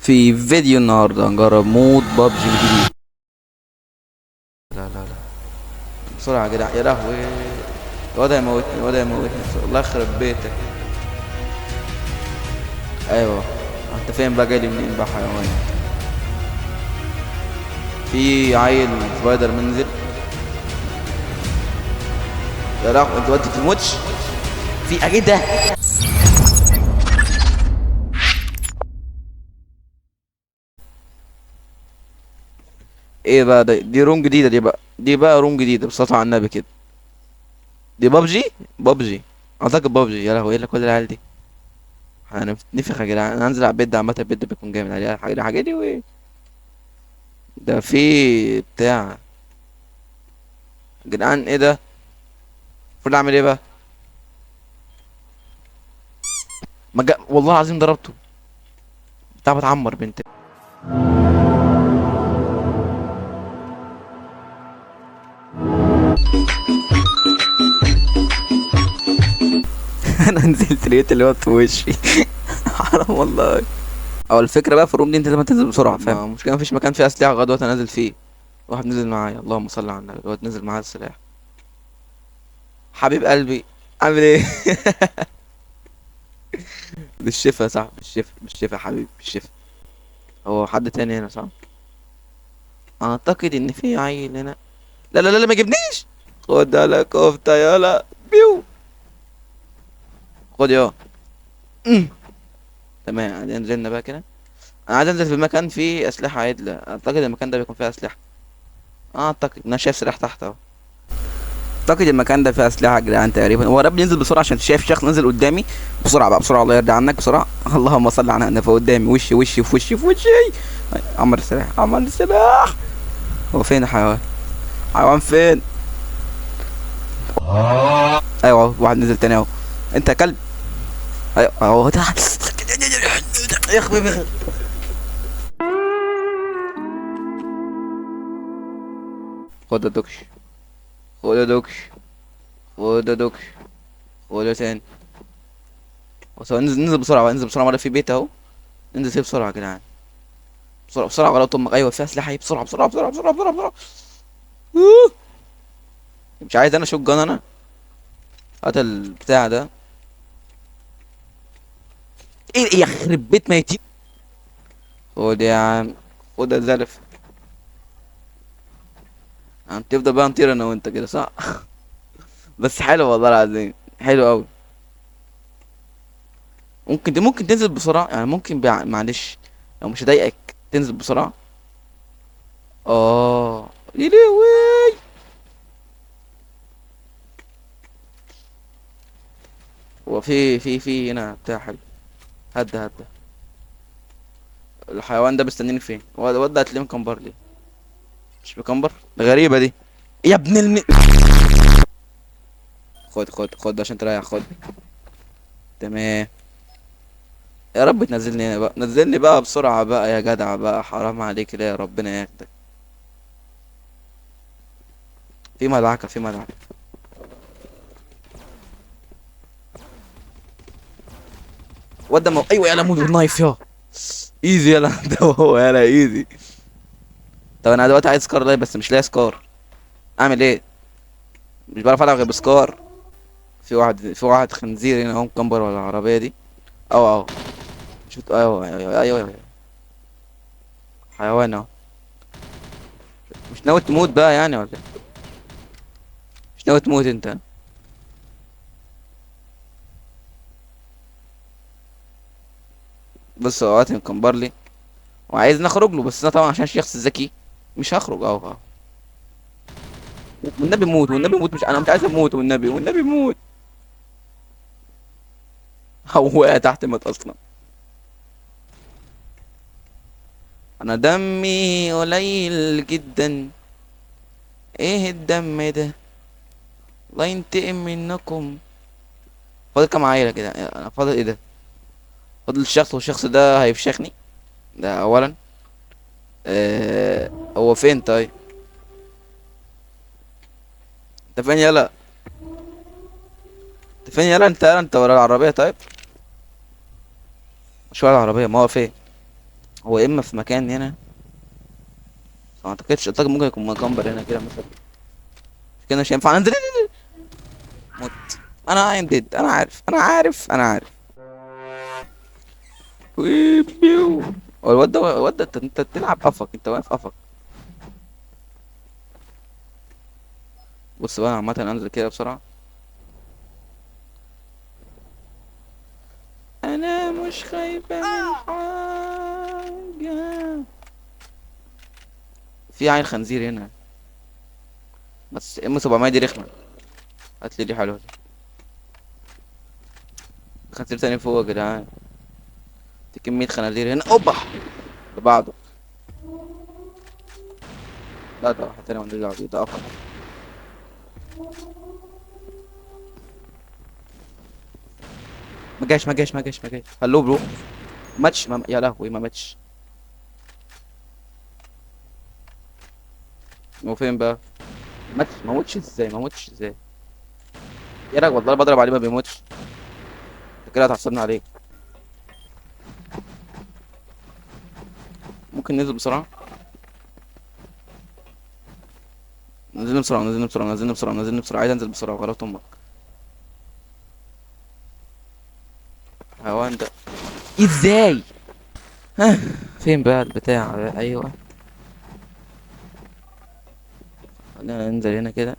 في فيديو النهارده هنجرب mode PUBG جديد. لا لا لا، بسرعة يا جدع، يا لهوي الواد هيموتني، الواد هيموتني، الله يخرب بيتك. ايوه انت فين بقى؟ جاي منين بقى حيوان؟ في عيل سبايدر منزل. يا لهوي انت وانت بتموتش في ايه ده؟ ايه بقى ده؟ دي room جديدة، دي بقى، دي بقى room جديدة بصلاة على النبي كده. دي PUBG، PUBG اعتقد بابجي. يا لهوي ايه اللي كل العيال دي؟ هنتنفخ يا جدعان. انا هنزل على البيت ده، عامة البيت ده بيكون جامد عليه الحاجات الحاجات دي. وايه ده؟ في بتاع يا جدعان، ايه ده؟ المفروض اعمل ايه بقى؟ ما جا... والله العظيم ضربته بتاع، بتعمر بنت. انا نزلت لقيت الواد في وشي. حرام والله. او الفكرة بقى في ال room دي انت لازم تنزل بسرعة، فاهم؟ المشكلة مفيش مكان فيه اسلحة لغاية دلوقتي انا نازل فيه. واحد نزل معايا، اللهم صل على النبي، الواد نزل معايا السلاح. حبيب قلبي عامل ايه؟ بالشفا يا صاحبي، بالشفا، بالشفا يا حبيبي، بالشفا. هو حد تاني هنا صح؟ اعتقد ان في عيل هنا. لا لا لا لا، ما يجيبنيش. خد على كفته يلا بيو، خد يا تمام. عايزين نزلنا بقى كده. انا عايز انزل في مكان فيه اسلحة عدله، اعتقد المكان ده بيكون فيه اسلحة. اعتقد انا شايف سلاح تحت اهو. اعتقد المكان ده فيه اسلحة يا جدعان تقريبا. هو رب ينزل بسرعة عشان شايف شخص نزل قدامي. بسرعة بقى، بسرعة، الله يرضي عنك بسرعة. اللهم صل على النبي. قدامي وشي وشي في وشي في وشي. عمر السلاح، عمر السلاح. هو فين الحيوان؟ حيوان فين؟ ايوه واحد نزل تاني اهو. انت يا كلب. ايوه اهو تحت. يا اخي خد الدكش، خد الدكش، خد الدكش، خد تاني. بس هو انزل، انزل بسرعة، انزل بسرعة. مرة في بيت اهو، انزل فيه بسرعة يا جدعان، بسرعة بسرعة ولا امك. ايوه فيها اسلحة اهي، بسرعة بسرعة بسرعة بسرعة بسرعة بسرعة. مش عايز انا شوت جان، انا هات البتاع ده. ايه يخرب بيت ميتين. خد يا عم، خد يا زلف. هتفضل بقى نطير انا وانت كده صح؟ بس حلو والله العظيم، حلو قوي. ممكن تنزل بسرعة يعني، ممكن معلش لو مش هضايقك تنزل بسرعة. يا لهوي. هو في هنا بتاع حلو. هدى هدى. الحيوان ده مستنيني فين؟ هو الواد ده هتلاقيه مكمبر ليه؟ مش مكمبر؟ غريبة دي يا ابن الم. خد خد خد عشان تريح، خد. تمام. يا رب تنزلني هنا بقى، نزلني بقى بسرعة بقى يا جدع بقى، حرام عليك ليه، ربنا ياخدك. في مدعكة، في مدعكة. واد ده ايوه يلا موت بال knife يا easy يلا. ده هو يلا easy. طب انا دلوقتي عايز SCAR لاي بس مش لاقي SCAR، اعمل ايه؟ مش بعرف العب غير ب SCAR. في واحد خنزير هنا اهو مكمبر ولا العربية دي. اهو اهو شفت. ايوه ايوه ايوه ايوه حيوان اهو. مش ناوي تموت بقى يعني ولا ايه؟ مش ناوي تموت انت؟ بص هو وقت مكمبر لي وعايز نخرج له، بس انا طبعا عشان شخص ذكي مش هخرج. اهو اهو والنبي موت، والنبي موت، مش انا مش عايز اموت، والنبي، والنبي موت. هو وقع تحت مات اصلا. انا دمي قليل جدا. ايه الدم ده؟ الله ينتقم منكم. فاضل كام عيلة كده؟ انا فاضل ايه ده؟ فاضل الشخص، والشخص ده هيفشخني ده اولا. هو فين طيب؟ انت فين يلا؟ انت فين يلا؟ انت يلا، انت ورا العربية. طيب مش ورا العربية، ما هو فين؟ هو يا اما في مكان هنا، ما اعتقدش، اعتقد ممكن يكون مكمبر هنا كده مثلا. كده مش هينفع انزل. مت. انا I'm dead. انا عارف انا عارف انا عارف. هو الواد ده، الواد ده انت بتلعب قفك، انت واقف قفك. بص بقى عامة انزل كده بسرعة. انا مش خايفة من حاجة. في عيل خنزير هنا، بس ام 700 دي رخمة. هات لي دي حلوة دي. خنزير تاني فوق يا جدعان. في كمية خنازير هنا. اوبا اللي بعده. لا ده واحد تاني مالناش دعوة بيه، ده أقوى. ما جاش ما جاش ما جاش ما جاش. hello bro. ماتش ما... يا لهوي ما ماتش. هو فين بقى؟ ماتش ما موتش ازاي؟ ما موتش ازاي؟ يا راجل والله بضرب عليه ما بيموتش. انت كده هتعصبني عليك. ممكن ننزل بسرعة؟ نزلني بسرعة، نزلني بسرعة، نزلني بسرعة، نزلني بسرعة. عايز انزل بسرعة غلط امك. حيوان ده ازاي؟ ها فين بقى البتاع؟ ايوه خلينا ننزل هنا كده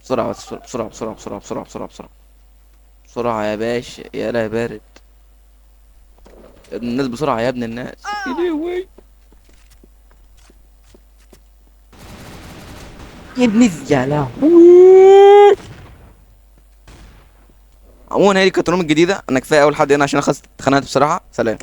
بسرعة، بس بسرعة بسرعة بسرعة بسرعة بسرعة بسرعة بسرعة يا باشا. يا لا يا بارد يا ابن الناس، بسرعة يا ابن الناس. يا لهوي يا ابن يا لهوي. عموما هي دي كانت الروم الجديدة. انا كفاية اول حد هنا عشان اخلص اتخانقت بصراحة. سلام.